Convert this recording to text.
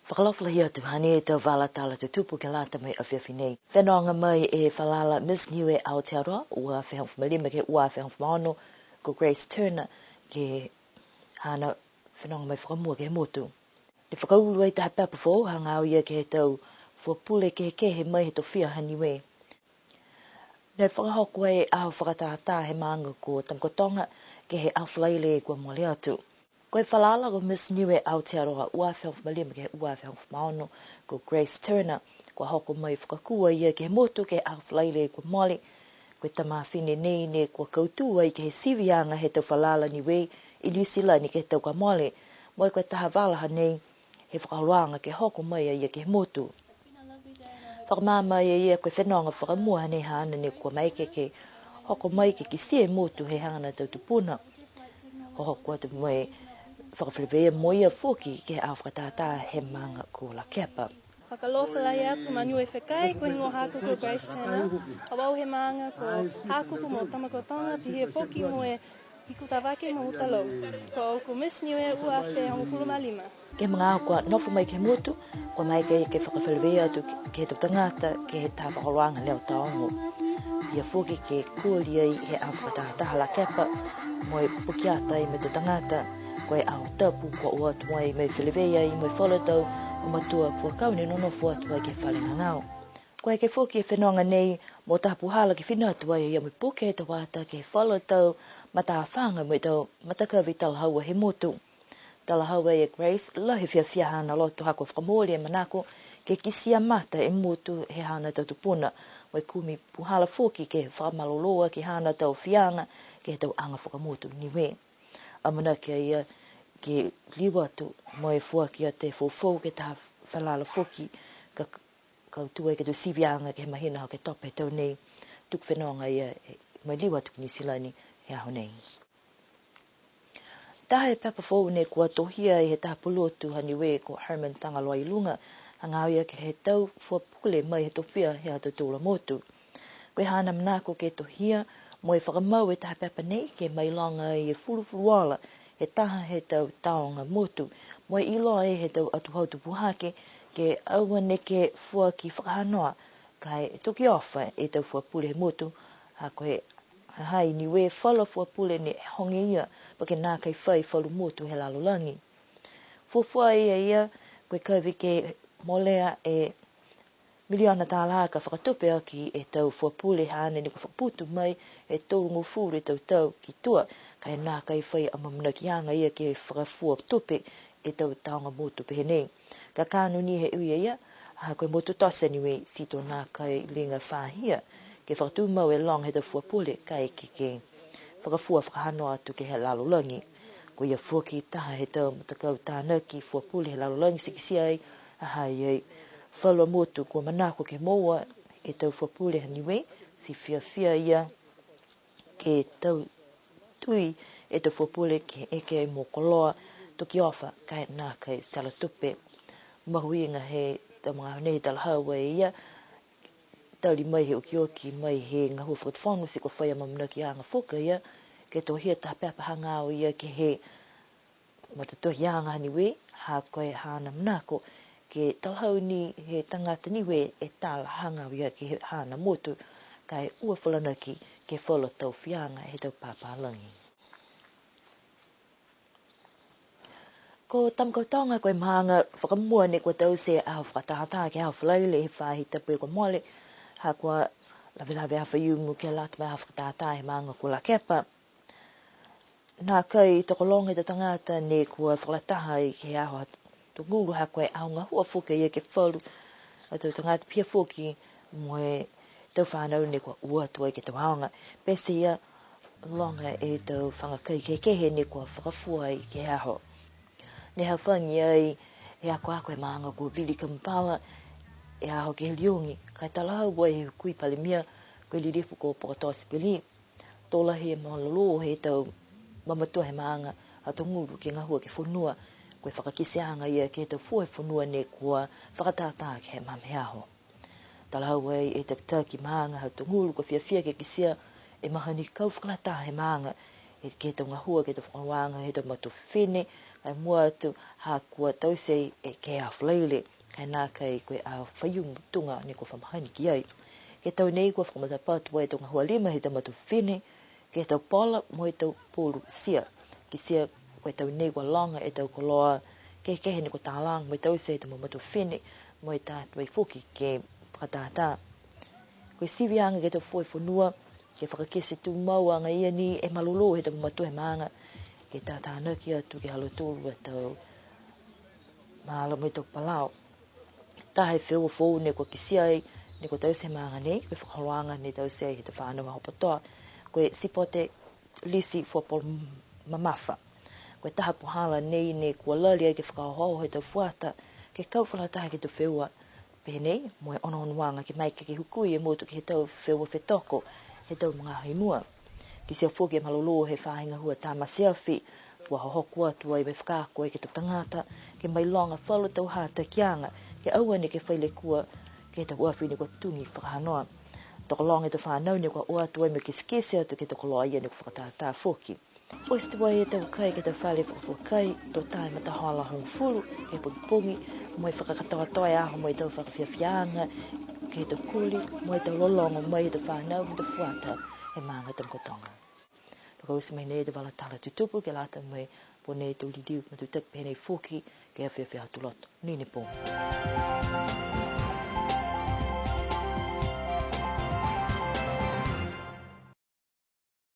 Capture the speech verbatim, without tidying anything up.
Fakaalofa lahi atu, hanei e tau vala tala tutupu ke lata mo e afiafi nei. Fenoga mai e falala Miss Niue Aotearoa, ua afe hogofulu ma lima ke he ua afe hogofulu ma ono, ko Grace Turner, ke he haana fenoga mai fakamua ke he motu. Ne fakaulu ai taha pepa foou hagaao ia ke he tau fua pule kehekehe mai he tofia ha Niue. Ne fakahoko e aho fakatātā he maaga ko Tamakautoga ke he aho Falaile kua mole atu. Ko e falala ko Miss Niue Aotearoa ua afe hogofulu ma lima ke he ua afe hogofulu ma ono, ko Grace Turner, kua hoko mai fakakū a ia ke he motu ke he aho Falaile kua mole. Ko e tama fifine nei ne kua kautū ai ke he siviaga he tau falala Niue i Niu Silani ke he tau kua mole. Mo e ko e taha vala hanei he fakaholoaga ke hoko mai a ia ke he motu. Fakamaama e ia ko e fenoga fakamua hanei haana ne kua maeke ke hoko mai ke kitia e motu he haana tau tupuna. Ko e hoko atu mo e fakafeleveia mo ia foki ke he aho fakatātā he maaga ko Lakepa. Fakaalofa lahi atu ma Niue Fekai, ko e higoa haaku ko Grace Turner. Au he maaga ko Hakupu mo Tamakautoga, pihia foki mo e Hiku Tavake mo Utalou. Ko au ko Miss Niue ua afe hogofulu ma lima. Ke he magaaho kua nofo mai ke he motu, kua maeke ke fakafeleveia atu ke he tau tagata ke he taha fakaholoaga leo taogo. Ia foki ke koli ai he aho fakatātā ha Lakepa, mo e pukeata ai mo e tau tagata, ko e aho tapu kua o atu ai mo e feleveia ai mo e falu tau mamatua fuakau ne nonofo atu ai ke he fale gagao. Kua eke foki e fenoga nei mo taha puhala ke fina atu ai ia mo e puke he tau ata ke he falu tau matafaga mo e tau matakavi talahaua he motu. Talahau e Grace, lahi e fiafia haana loto ha kua fakamooli e manako ke kitia mata e motu he haana tau tupuna, mo e kumi puhala foki ke fakamalolō aki haana tau fiaga ke he tau aga fakamotu Niue. Amanaki a ia ke liu atu mo e foaki atu e foufou ke he taha falala foki ka kautū ai ke he tau siviaga ke he mahina Oketopa he tau nei. Tuku fenoga a ia mo e liu atu ki Niu Silani he aho nei. Taha e pepa foou ne kua tohia ai he taha pulotu ha Niue ko Herman Tagaloailuga, hagaao ia ke he tau fua pule mai he tofia he ha tautolu a motu. Ko e haana manako ke tohia mo e fakamau e taha pepa nei ke mailoga ai e fulufuluola he taha he tau taoga motu, mo e iloa ai he tau atuhau tupu hake ke aua neke foaki fakahanoa, ka e tokiofa e tau fua pule he motu, ha ko e ha ha i Niue falu a fua pule ne hoge ia, po ke nākai fai falu motu he lalolagi. Fuafua e ia, ko e kavi ke molea e miliona tālā ka fakatupe aki e tau fua pule haana ne kua fakaputu mai e tolugofulu e tau tau ki tua, ka e nākai fai amaamanakiaga ia ke fakafua tupe e tau taoga motu pehē nei. Kakano ni he ui a ia, ha ko e motu tote a Niue, ti to nākai liga fahia ke fakatumau e loga he tau fua pule, kaeke ke fakafua fakahanoa atu ke he lalolagi. Ko ia foki taha he tau matakau tānaki fua pule he lalolagi ti kitia ai, ha ha i ai falu a motu kua manako ke moua e tau fua pule ha Niue, ti fiafia ia ke tau tui e tau fua pule ke eke ai mo koloa tokiofa ka e nākai tala tupe. Mahuiga he tau magaaho nei he talahau a ia, tali mai he okioki mai he gahua fakatufono ti kua fai amaamanakiaga foki a ia ke tohia taha pepa hagaao ia ke he matatohiaga ha Niue, ha ko e haana manako ke talahau ni he tagata Niue e tala hagaao ia ke he haana motu, ka e ua falanaki ke he falu tau fiaga he tau papālagi. Ko Tamakautoga ko e maaga fakamua ne kua taute e aho fakatātā ke he aho Falaile he faahi tapu kua mole, ha kua lavelave a Faiumu ke lata mo e aho fakatātā he maaga ko Lakepa. Nākai tokologa e tau tagata ne kua fakalataha ai ke he aho ha Togulu, ha ko e aho gahua foki ia ke he falu a tau tagata pihia foki mo e tau fānau ne kua o atu ai ke he tau aoga. Pete ia loga e tau faga kai kehekehe ne kua fakafua ai ke he aho. Ne hafagi ai he akoako he maaga ko Vili Kamupala e aho ke he liogi, ka e talahau ai he Hukui Palemia ko e Lilifu ko Pokotoa Sipeli. To lahi e malolō he tau mamatua he maaga ha Togulu ke gahua ke he fonua, ko e fakakiteaga ia ke he tau fua he fonua ne kua fakatātā ke he magaaho. Talahau ai e takitaki maaga ha Togulu kua fiafia ke kitia e mahani kau fakalataha he maaga, he, ke he tau gahua, ke he tau fakaholoaga he tau matua fifine, Mua atu, ha kua taute e ke he Aho Falaile, he nākai ko e aho Faiumu tuga ne kua fa mahani ki ai. Ke he tau nei kua fakamatapatu ai e tau gahua lima he tau matua fifine, ke he tau pola mo e tau pulu sia. Kitia ko e tau nei kua loga e tau koloa kehekehe ne kua talaga mo e taute he tau matua fifine, mo e tā atu ai foki ke fakatātā. Ko e siviaga ke he tau fua he fonua, ke fakakite tumau aga ia ni e malolō he tau matua he maaga, ke tātānaki atu ke he ha lautolu a tau maala mo e tau palau. Taha e feua foou ne kua kitia ai, ne kua taute he maaga nei, ko e fakaholoaga ne taute ai he tau fanau ha Hopotoa, ko e sipote lisi fuapolo mamafa. Ko e taha puhala nei ne kua lali ai ke fakaohooho he tau fuata, ke kau fakalataha ke he tau feua pehē nei, mo e onoonoaga ke maeke ke hukui e motu ke he tau feua fetoko he tau magaaho i mua. Kitia foki e malolō he faahi gahua tamate afi, kua hohoko atu ai mo e fakaako ai ke he tau tagata, ke mailoga falu tau hatakiaga, ke aua neke fai lekua ke he tau afi ne kua tugi fakahanoa. Tokologa e tau fanau ne kua o atu ai mo e kitekite atu ke he tau koloa ia ne kua fakatātā foki. Oti tuai e tau kai ke he tau fale fakafua kai, to tae matahola hogofulu ke he pogipogi, mo e fakakatoatoa e aho mo e tau fakafiafiaaga ke he tau koli, mo e tau lologo mai he tau fanau mo e tau fuata he maaga Tamakautoga. Fakaoti mai nei e tau vala tala tutupu ke lata mo e pō nei, to liliu matutaki pehē nei foki ke he afiafi Aho Tuloto. Nini pō.